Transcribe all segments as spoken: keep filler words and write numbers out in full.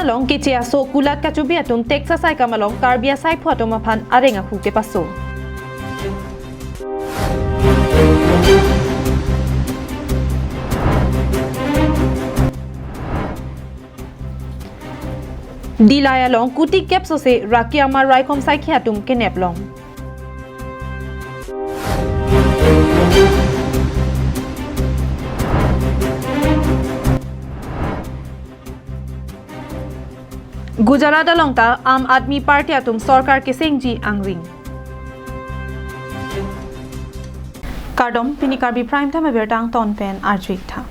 along keche aso kulat kachobi atum tax asai kam along Karbi asaiphu atum aphan areng ahu kepaso. Dillai along kuti kep sose Raki Amar Raikom Saikhi atum kenep long. Gujarat along ta Aam Aadmi Party atum sorkar kesengji angring. Kardom, pini Karbi Prime Time abirta angton pen arju-ik tha.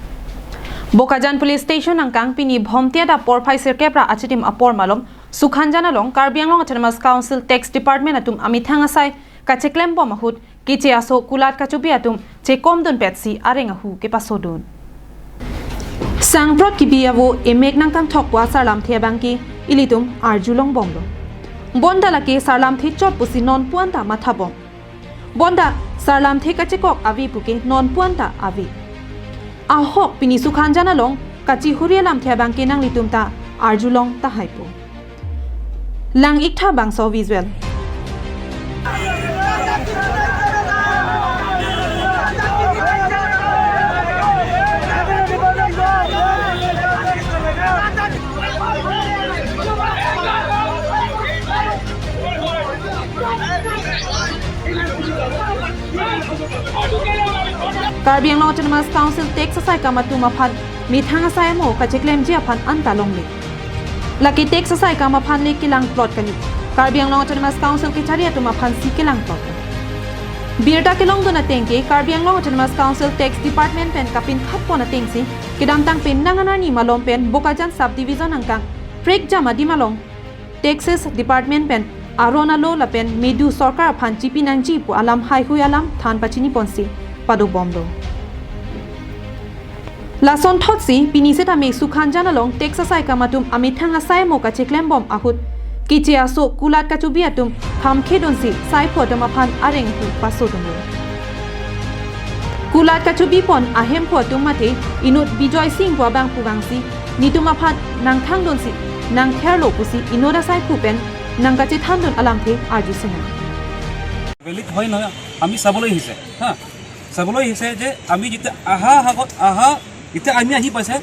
Bokajan Police Station angkang pini Bhomti adap porphai sirkep ra achitim apor malom Sukhanjan along Karbi Anglong Autonomous Council Tax Department atum amethang asai kacheklem bom ahut keche aso kulat kachobi atum chekom dunpetsi areng ahu kepasodun. Sangprot kebi avo emek nangkangthok pu asarlamthe abangke ilitum arjulong bomlo. Bonta lake sarlamthe chot pusi nonpu anta matha bom. Bonta sarlamthe kachekok ave puke nonpu anta ave. Ahok pini Sukhanjan along kachihuri alamthe abangke nanglitum ta arjulong tahai pu. Lang-ik tha bangso visual. Karbi Anglong Autonomous Council tax asai kam atum aphan methang asai amo kacheklemji aphan anta longle. Lake tax asai kam aphan le kelang plot kali. Karbi Anglong Autonomous Council kechari atum aphansi kelang plot. Birta kelongdun atengke Karbi Anglong Autonomous Council Tax Department pen kapinkhat pon atengsi kedamtang pen nang anarni malom pen Bokajan Subdivision angkang prekjam adim along Taxes Department pen aron alo lapen medu sorkar aphan chipi nangji pu alam haihui alam than pachini ponsi pado bomlo. Lason thotsi pini setame Sukhanjan along tax asai kam atum amethang asai amo kacheklem bom ahut keche aso kulat kachobi atum hamkhe dunsi saiphu atum aphan areng ahu pasodunlo. Kulat kachobi pon ahemphu atum mate inut Bijoy Singh pu abang pu vangsi netum aphan nangthang dunsi nangtherlo pusi inut asaiphu pen nangkachethan dun alamthe arju sena. Valid হয় নহয়, আমি চাবলৈ আহিছে হা, চাবলৈ আহিছে যে আমি যেতিয়া আহা আগত আহা, এতিয়া আমি আহি পাইছে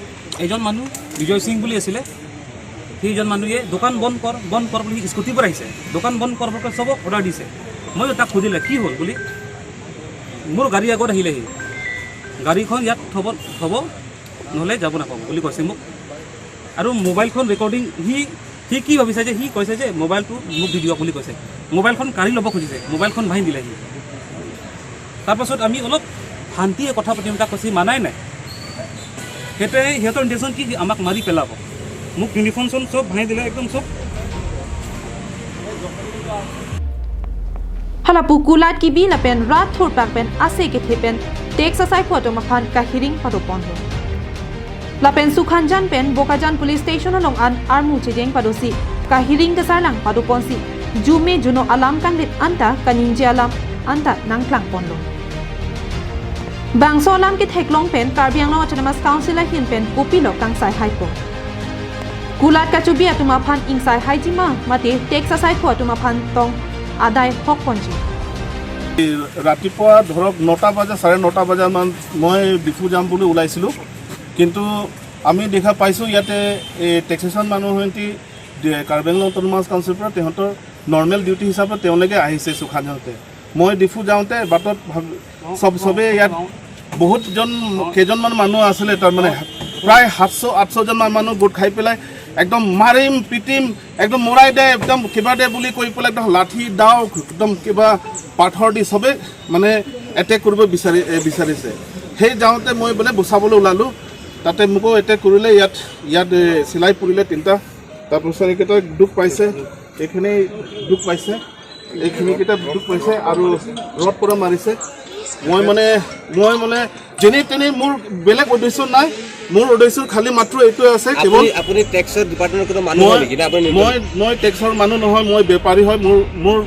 এজন মানুহ বিজয় সিং বুলি আছিলে, সেইজন মানুহে দোকান বন্ধ কৰ বন্ধ কৰ বুলি স্কুটিৰ পৰা আহিছে, দোকান বন্ধ কৰ বুলি চবক অৰ্ডাৰ দিছে। মই তাক সুধিলে কি হ'ল বুলি, মোৰ গাড়ী আগত আহিলেহি, গাড়ীখন ইয়াত থ'ব থ'ব, নহ'লে যাব নাপাব বুলি কৈছে মোক। আৰু মোবাইলখন ৰেকৰ্ডিং, সি সি কি ভাবিছে যে সি কৈছে যে মোবাইলটো মোক দি দিয়ক বুলি কৈছে, মোবাইলখন কাঢ়ি ল'ব খুজিছে, মোবাইলখন ভাঙি দিলে সি। তাৰপাছত আমি অলপ শান্তিয়ে কথা পাতিম, তাক কৈছে মানাই নাই। সেইটোৱে সিহঁতৰ ইণ্টেনশ্যন কি, আমাক মাৰি পেলাব, মোক ইউনিফৰ্ম চব ভাঙি দিলে, একদম চব। Hala pu kulat kibi lapen rat thurpak pen ase kethe pen tax asaiphu atum aphan kahiring pado ponlo. Lapen Sukhanjan pen Bokajan Police Station along an armu chejeng padosi kahiring kesarlang pado ponsi jume juno alam kanglit anta kaningje alam anta nangklang ponlo. Bangso alam ketheklong pen Karbi Anglong Autonomous Council ahin pen kopilo kangsai haipo. Kulat kachobi atum aphan ingsai haiji ma mate tax asaiphu atum aphan tong adai hok ponji. ৰাতিপুৱা ধৰক নটা বজা, চাৰে নটা বজামান মই ডিফু যাম বুলি ওলাইছিলোঁ, কিন্তু আমি দেখা পাইছোঁ ইয়াতে এই টেক্সেশ্যন মানুহ সিহঁতি কাৰ্বি আংলং অট'নমাছ কাউন্সিলৰ পৰা তেহেঁতৰ নৰ্মেল ডিউটি হিচাপে তেওঁলোকে আহিছে চুখানতে। মই ডিফু যাওঁতে বাটত ভাব- চব চবেই ইয়াত বহুতজন, কেইজনমান মানুহ আছিলে, তাৰমানে প্ৰায় সাতশ আঠশজন মান মানুহ গোট খাই পেলাই একদম মাৰিম পিটিম, একদম মৰাই দে, একদম কিবা দে বুলি কৈ পেলাই একদম লাঠি দাও একদম কিবা পাথৰ দি চবেই মানে এটেক কৰিব বিচাৰি বিচাৰিছে। সেই যাওঁতে মই মানে বচাবলৈ ওলালোঁ, তাতে মোকো এটেক কৰিলে, ইয়াত ইয়াত চিলাই পৰিলে তিনিটা। তাৰপিছত এইকেইটা দুখ পাইছে, এইখিনি দুখ পাইছে, এইখিনিকেইটা দুখ পাইছে আৰু ৰড পৰা মাৰিছে। মই মানে মই মানে যেনে তেনে, মোৰ বেলেগ উদ্দেশ্য নাই, মোৰ উদ্দেশ্য খালি মাত্ৰ এইটোৱে আছে, কেৱল আপুনি টেক্সৰ ডিপাৰ্টমেণ্টৰ কোনো মানুহ মই হয় নেকি? নে আপুনি মই মই টেক্সৰ মানুহ নহয়, মই বেপাৰী হয়, মোৰ মোৰ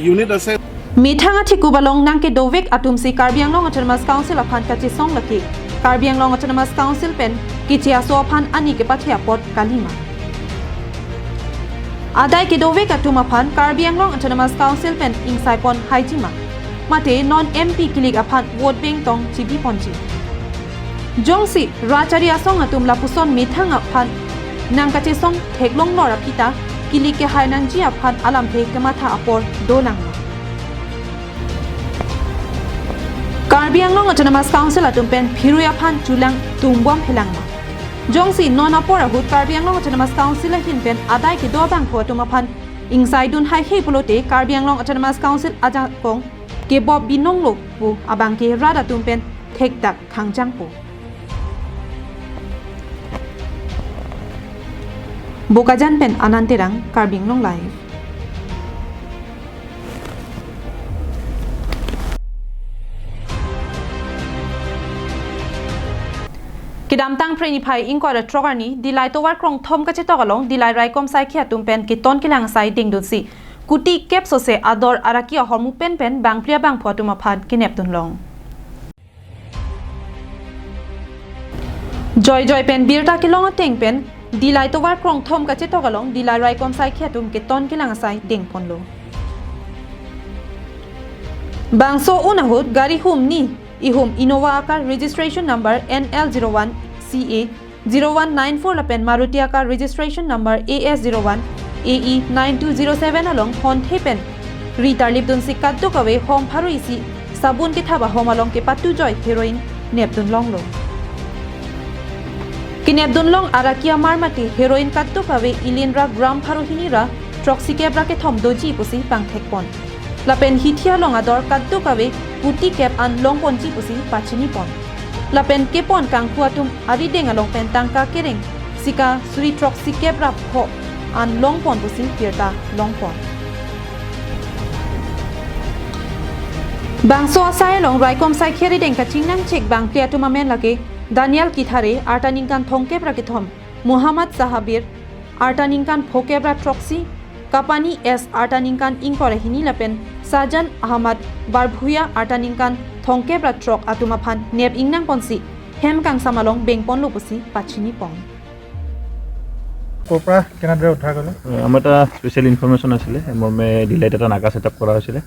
ইউনিট আছে। Methang athekup along nangkedovek atumsi Karbi Anglong Autonomous Council aphan kachesong lake Karbi Anglong Autonomous Council pen keche aso aphan ani kepathi apot kalima. Adai kedovek atum aphan Karbi Anglong Autonomous Council pen ingsaipon haiji ma? Mate non M P kilik aphan vote bank tong chibiponji? Jongsi rachari asong atum lapuson methang aphan nangkachesong theklonglor aphi ta kilik kehai nangji aphan alamthe kematha apor dolang ma? Karbi Anglong Autonomous Council atum pen phirui aphan chulang tungbom helang ma? Jongsi non apor ahut Karbi Anglong Autonomous Council ahin pen adai kedo abangphu atum aphan ingsaidun haihe pulote Karbi Anglong Autonomous Council ajakong kebop binonglo pu abangke rat atum pen thekdak khangjangpo. Bokajan pen Anand Terang, Karbi Anglong Live. Kedamtang Phre niphai ingkoi ra throk arni Dillai tovar krongthom kachetok along Dillai raikom saikhi atum pen keton kelang asai dengdunsi kuti kep sose ador araki ahormu pen pen bangphli abangphu atum aphan kenepdun long. Joijoi pen birta kelong ateng pen Dillai tovar krongthom kachetok along Dillai raikom saikhi atum keton kelang asai dengponlo. Bangso un ahut gari humni ihum Innova akar registration number N L zero one C A zero one nine four lapen Maruti akar registration number A S zero one A E nine two zero seven along honthe pen ri tarlipdunsi kadokave hom pharo isi sabun kethap ahom along kepatujoi heroin nepdun longlo. Kenepdun long araki amar mate heroin kadokave ilinra gram pharo hini ra throksikep ra kethom doji pusi pangthekpon. Lapen hithi along ador kadokave kuti kep an longponji pusi pachinipon. Lapen kepon kangkhu atum arideng along pen tangka kereng sika suri throksikep ra pho an longpon pusi birta longpon. Bangso asai along raikom saikhi arideng kachingnangchek bangphli atum amen lake Daniel Kithare, arta ningkan thomkep ra kethom, Muhammad Sahabir, arta ningkan phokep ra throksi, Kapani S, arta ningkan ingkoi ra hini lapen Sajan Ahmad Barbhuya, arta ningkan thomkep ra throk atum aphan nep ingnangponsi hem kangsam along bengponlo pusi pachinipon. ক'ৰ পৰা কেনেদৰে উদ্ধাৰ কৰিলে? আমাৰ এটা special information আছিলে, মৰ্মে ডিলাইত এটা নাকা ছেটআপ কৰা হৈছিলে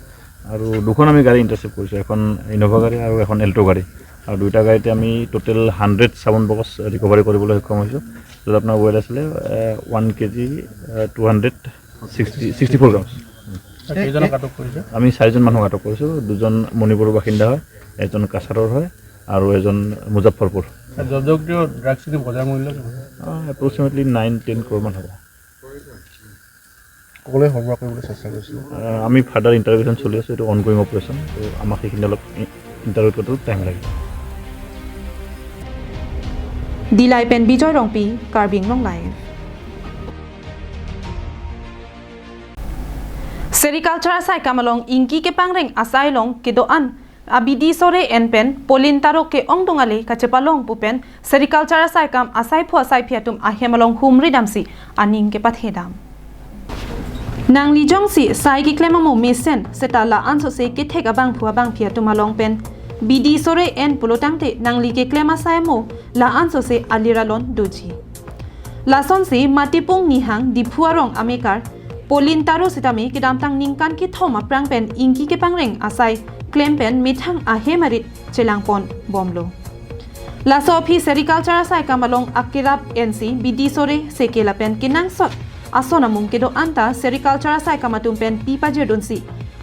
আৰু দুখন আমি গাড়ী ইণ্টাৰচেপ্ট কৰিছোঁ, এখন ইন'ভা গাড়ী আৰু এখন এল্ট' গাড়ী। আৰু দুইটা গাড়ীতে আমি টোটেল হাণ্ড্ৰেড চাবোন বক্স ৰিকভাৰী কৰিবলৈ সক্ষম হৈছোঁ, য'ত আপোনাৰ ৱেইট আছিলে one K G two hundred sixty sixty four grams. কেইজনক আটক কৰিছে? আমি চাৰিজন মানুহক আটক কৰিছোঁ, দুজন মণিপুৰৰ বাসিন্দা হয়, এজন কাছাৰৰ হয় আৰু এজন মুজাফৰপুৰ। জব্দ ড্ৰাগছখিনি বজাৰ মূল্য কিমান? এপ্ৰক্সিমেটলি নাইন টেন ক্ৰ'ৰমান হ'ব। সকলোৱে সৰবৰাহ কৰিবলৈ চেষ্টা কৰিছিল। আহ, আমি ফাৰ্ডাৰ ইণ্টাৰভেনশ্যন চলি আছে, এইটো অনগয়িং অপাৰেশ্যন, তো আমাক সেইখিনি অলপ ইণ্টাৰভিউ কৰাটো টাইম লাগিব। Dillai pen Bijoy Rongpi, Karbi Anglong Live. Sericulture asai kam along ingki kepangreng asai along kedo-an abidi sore en pen polin taro ke-ongdung ale kachepalong pu pen sericulture asai kam asaiphu asaiphi atum ahem along humri damsi aning kepathedam. Nangli jongsi sai keklem amo mesen seta la-an sose kethek abangphu abangphi atum along pen bidi sore en pulotangte nangli keklem asai amo la-an sose alir alon doji. Lasonsi Matipung Nihang Diphu arong amekar polin taro sitame kedamtang ningkan kethom aphrang pen ingki kepangreng asai klem pen methang ahem arit chelangpon bomlo. Laso aphi sericulture asai kam along akerap ensi bidi sore seke lapen kenangsot ason amung kedo-an ta sericulture asai kam atum pen pi pajirdunsi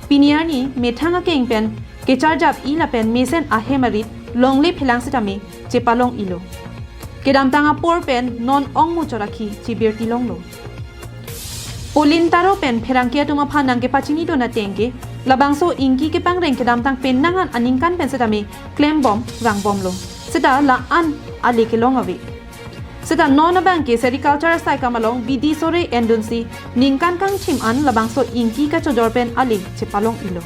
pini arni methang akeng pen kecharjap-i lapen mesen ahem arit longle phelang sitame chepalong-ilo. Kedamtang apor pen non ongmu chorakhi chibirti longlo. Polin taro pen pherangke atum aphan nangkepachinidun ateng ke labangso ingki kepangreng kedamtang penang an aningkan pen sitame klembom rangbomlo. Seta la-an ale kelong ave. Seta non abangke sericulture asai kam along bidi sore endunsi ningkan kangthim an labangso ingki kachojor pen ale chepalong-ilo.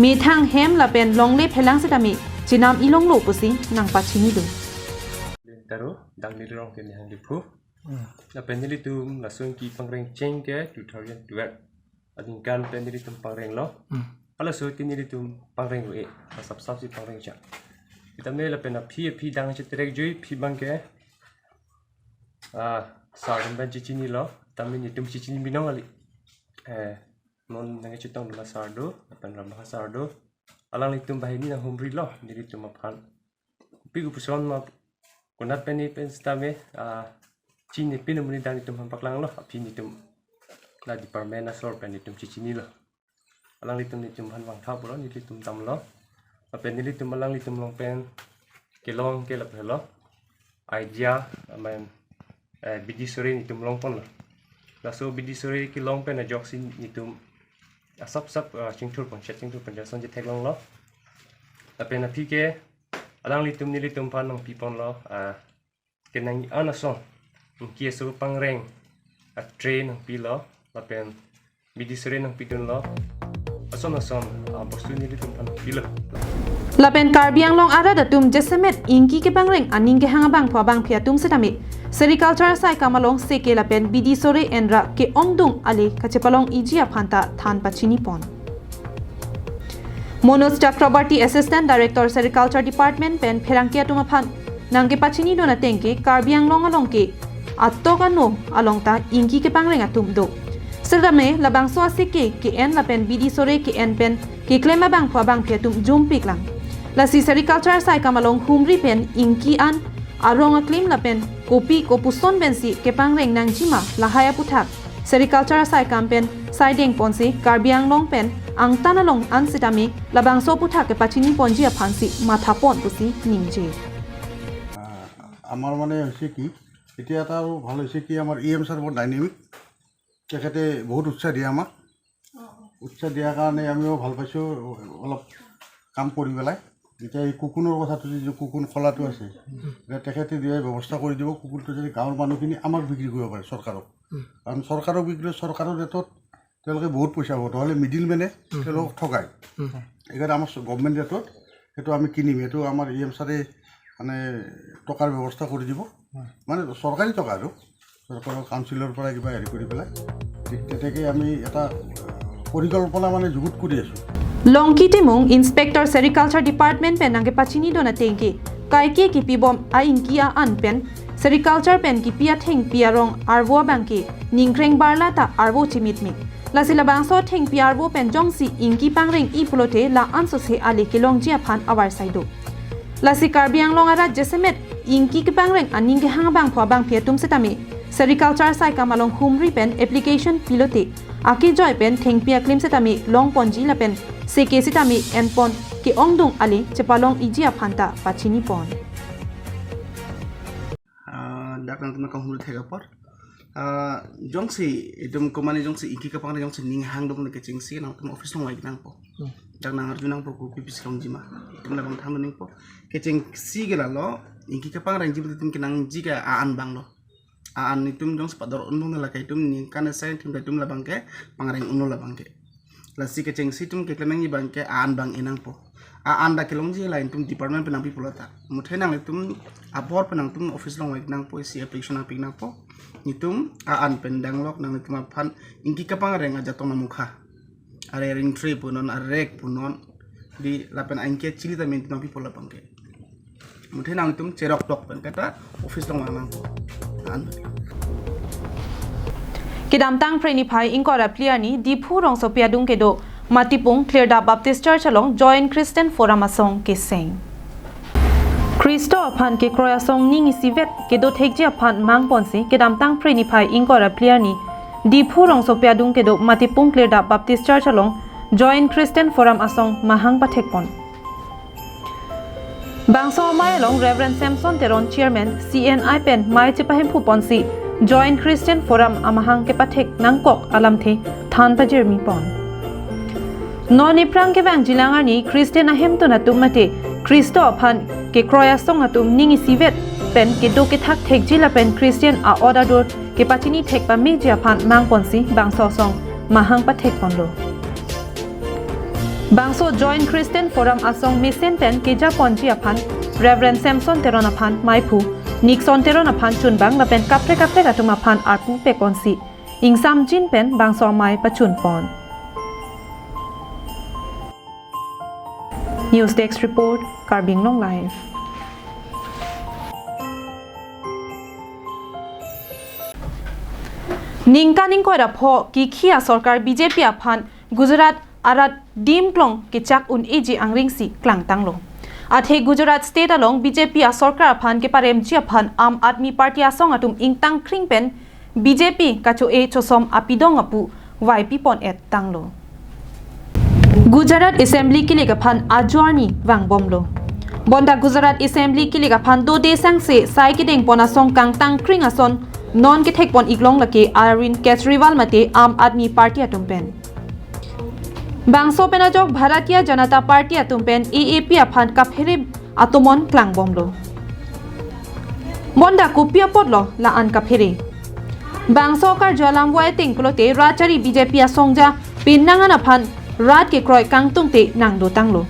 Methang hem lapen longle phelang sitame chenam-i longlo pusi nangpachinidun. Polin taro, Danglirong ke Nihang Diphu. Hmm. Lapen nelitum laso ingki pangreng cheng ke two thousand twelve aningkan pen nelitum pangrenglo. Hmm. Halaso ke nelitum pangreng-e, asap sapsi pangreng chak. Sitame lapen aphi aphi dang cheterek jui phi abangke, ah, sar atum pen chechinilo. tame netum chechini binong kali. Eh, non nangkachetongdun asar do, lapen Rambang asar do. Alanglitum banghini nanghumrilo nelitum aphan. Kopi kopuson ma konat pen ne pen sitame, ah, chinine pin amonit dak netum aphan paklanglo, aphi netum la department asor pen netum chechinilo. Alanglitum netum aphan vangtha pulo, nelitum damlo. Lapen nelitum alanglitum along pen kelong ke lapulo. Idea, amen, eh, bidi sore netum longponlo. Laso bidi sore kelong pen ajoksi netum asap sap, ah, chingthur pon, chet chingthur pon, jason je theklonglo. Lapen aphi ke alanglitum nelitum aphan nangpiponlo, ah, kenang an ason, ingki aso pangreng a-tray nangpilo, lapen bidi sore nangpidunlo, ason ason, ah, bostu nelitum aphan nangpilo. Lapen Karbi Anglong arat atum jasemet ingki kepangreng aning kehang abangphu abangphi atum sitame sericulture asaikam along seke lapen bidi sore enra ke-ongdung ale kachepalong-iji aphanta than pachinipon. Manoj Chakraborty, Assistant Director, Sericulture Department pen pherangke atum aphan nangkepachinidun ateng ke Karbi Anglong along ke atok ano along ta ingki kepangreng atum do. Sitame labangso aseke ke-en lapen bidi sore ke-en pen keklem abangphu abangphi atum jumpiklang. Lasi sericulture asaikam along humri pen ingki an arong aklim lapen kopi kopuson pensi kepangreng nangjima lahai aputhak sericulture asaikam pen saidengponsi Karbi Anglong pen angtan along an sitame labangso aputhak kepachiniponji aphansi mathapon pusi ningje. আহ, আমাৰ মানে হৈছে কি, এতিয়া এটা আৰু ভাল হৈছে কি, আমাৰ ই এম ছাৰ বৰ ডাইনামিক, তেখেতে বহুত উৎসাহ দিয়ে আমাক। উৎসাহ দিয়াৰ কাৰণে আমিও ভাল পাইছোঁ অলপ কাম কৰি পেলাই। এতিয়া এই কুকুনৰ কথাটো, যি কুকুন খোলাটো আছে, এতিয়া তেখেতে দিয়া ব্যৱস্থা কৰি দিব, কুকুনটো যাতে গাঁৱৰ মানুহখিনি আমাক বিক্ৰী কৰিব পাৰে চৰকাৰক। কাৰণ চৰকাৰক বিক্ৰী কৰিলে চৰকাৰৰ ৰেটত তেওঁলোকে বহুত পইচা পাব, নহ'লে মিডিল মেনে তেওঁলোকক ঠগায়। সেইকাৰণে আমাৰ গভৰ্ণমেণ্ট ৰেটত সেইটো আমি কিনিম। সেইটো আমাৰ ই এম ছাৰে মানে টকাৰ ব্যৱস্থা কৰি দিব, মানে চৰকাৰী টকা আৰু চৰকাৰৰ কাউন্সিলৰ পৰা কিবা হেৰি কৰি পেলাই। ঠিক তেনেকৈ আমি এটা, আহ, পৰিকল্পনা মানে যুগুত কৰি আছোঁ। Longki Timung, Inspector Sericulture Department pen nangkepachinidun ateng ke kaike kipibom a-ingki a-an pen sericulture pen kipi athengpi arong arvo abangke ningkreng barla ta arvo chimitmit. Lasi labangso thengpi arvo pen jongsi ingki pangreng-i pulote la-an sose ale kelongji aphan avarsai do. Lasi Karbi Anglong arat jasemet ingki kepangreng aning kehang abangphu abangphi atum sitame sericulture asaikam along humri pen application pilote akejoi pen thengpi aklim sitame longponji lapen seke sitame enpon ke-ongdung ale chepalong-iji aphanta pachinipon. Ah, dak nangtum kahumri thek apor. Ah, jongsi itum komane jongsi ingki kepangreng jongsi ning hangdung le kechengsi nangtum office along vai nangpo. Hmm. Dak nangarju nangpo kopi pisi longjima. Itum labang than nangpo. Kechengsi ke lalo ingki kepangrengji itum kenangji ke a-an abang lo. A-an itum jongsi pador unlo lake itum ningkan asai itum itum labang ke pangreng unlo labang ke. Lasi kechengsi itum keklem nangji abang ke a-an abang e nangpo. A-an ta kelongji la itum department pen nangpi pulo ta. Muthe nanglitum apor pen nangtum office along vai nangpo, isi application nangpi nangpo. Itum a-an pen danglok nanglitum aphan ingki kepangreng ajatong namukha. Are ring tray punon, are rek punon. Di lapen ingki chili ta min nangpi pulo abang ke. Muthe nangtum cherok tok pen kata office along vai nang. An. Kedamtang Phre niphai ingkoi ra phli arni Diphu rongsopi adung kedo Matipung Klirdap Baptist Church along Joint Christian Forum asong keseng. Khristo aphan kekroi asong ning isivet kedo thekji aphan mangponsi kedamtang Phre niphai ingkoi ra phli arni Diphu rongsopi adung kedo Matipung Klirdap Baptist Church along Joint Christian Forum asong mahang pathekpon. Bangso amei along Reverend Samson Teron Chairman C N I pen mei chepahemphuponsi Joint Christian Forum amahang kepathek nangkok alamthe than pajirmipon. Non iphrang kevangjilang arni Christian ahemtun atum mate Khristo aphan kekroi asong atum ning isivet pen kedo kethak thekji lapen Christian a-ot adur kepachini thek pameji aphan mangponsi bangso asong mahang pathekponlo. Bangso Joint Christian Forum asong mesen pen kejaponji aphan Reverend Samson Teron aphan meiphu, Nixon Teron aphan chunbang lapen kaprek kaprek atum aphan arpu pekonsi ingsamjin pen bangso amei pachunpon. News Desk Report, Karbi Anglong Live. Ningkan ingkoi ra pho kikhi asorkar B J P aphan Gujarat arat dim klong kechak un-eji angring si klangtanglo. Athe Gujarat state along B J P asorkar aphan keparemji aphan Aam Aadmi Party asong atum ingtang kring pen B J P kacho-e chosom apidong apu vaipi pon-et tanglo. Gujarat Assembly kilik aphan ajo arni vangbomlo. Bonta Gujarat Assembly kilik aphan dode sangse sai kedeng pon asong kangtang kring ason non kethek pon iklong lake Arvind Kejriwal mate Aam Aadmi Party atum pen. Bangso pen ajok Bharatiya Janata Party atum pen A A P aphan kaphere atomon klangbomlo. Bonta kopi apotlo la-an kaphere? Bangso karju alam vaiting pulote rat chari B J P asongja pinangan aphan rat kekroi kangtungte nangdotanglo.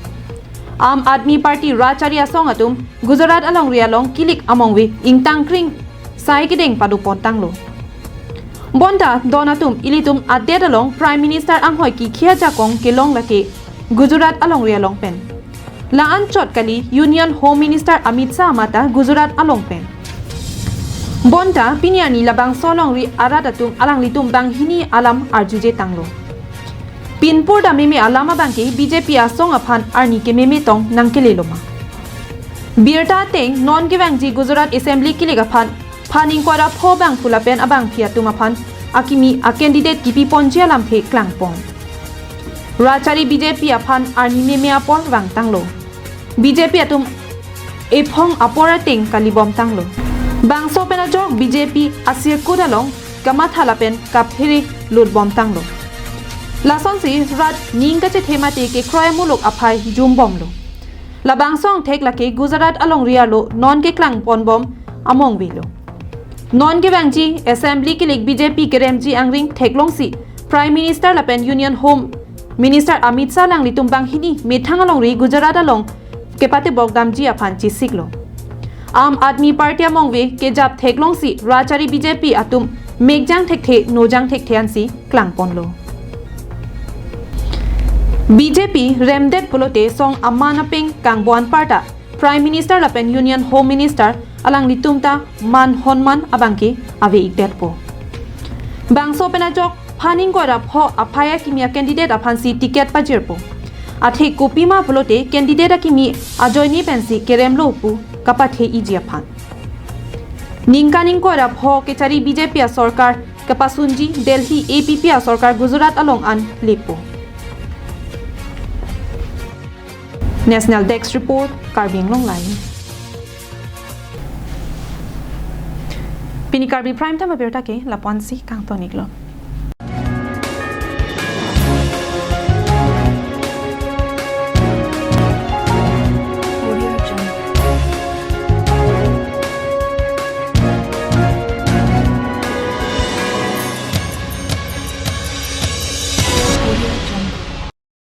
Aam Aadmi Party rat chari asong atum Gujarat alongri along kilik amongve ingtang kring sai kedeng pado pontanglo. Bonta don atum ilitum adet along Prime Minister anghoi kikhi ajakong kelong lake Gujarat alongri along pen. La-an chot kali Union Home Minister Amit Shah mata Gujarat along pen. Bonta pini arni labangso alongri arat atum alanglitum banghini alam arjuje tanglo. Pinpur dam meme alam abangke B J P asong aphan arni kememe tong nangkelelo ma? Birta ateng non kevangji Gujarat Assembly kilik aphan phan ingkoi ra pho bangphu lapen abangpi atum aphan akimi a candidate kipi ponji alamthe klangpon. Rat chari B J P aphan arni meme apor vangtanglo. B J P atum ephong apor ateng kalibomtanglo. Bangso pen ajok B J P asirkut along kamatha lapen kaphere lutbomtanglo. Lasonsi rat ning kachethe mate kekroi amuluk aphai jumbomlo. Labangso angthek lake Gujarat alongri arlo non keklangponbom amongvelo. Non kevangji Assembly kilik B J P keremji angring theklongsi Prime Minister lapen Union Home Minister Amit Shah alanglitum banghini methang alongri Gujarat along kepatebok damji aphan chesiklo. Aam Aadmi Party amongve kejap theklongsi rat chari B J P atum mekjang thekthe nojang thekthe ansi klangponlo. B J P remdet pulote song aman apeng kangbo anparta Prime Minister lapen Union Home Minister alanglitum ta man honman abangke ave-ikdetpo. Bangso pen ajok phan ingkoi ra pho aphai akimi a candidate aphansi ticket pajirpo. Athe kopima pulote candidate akimi ajoine pensi keremlo pu kapathe-iji aphan. Ningkan ingkoi ra pho kechari B J P asorkar kapasunji Delhi A P P asorkar Gujarat along an lepo. National Desk Report, Karbi Anglong Live. Pini Karbi Prime Time abirta ke lapu-ansi kangton-iklo.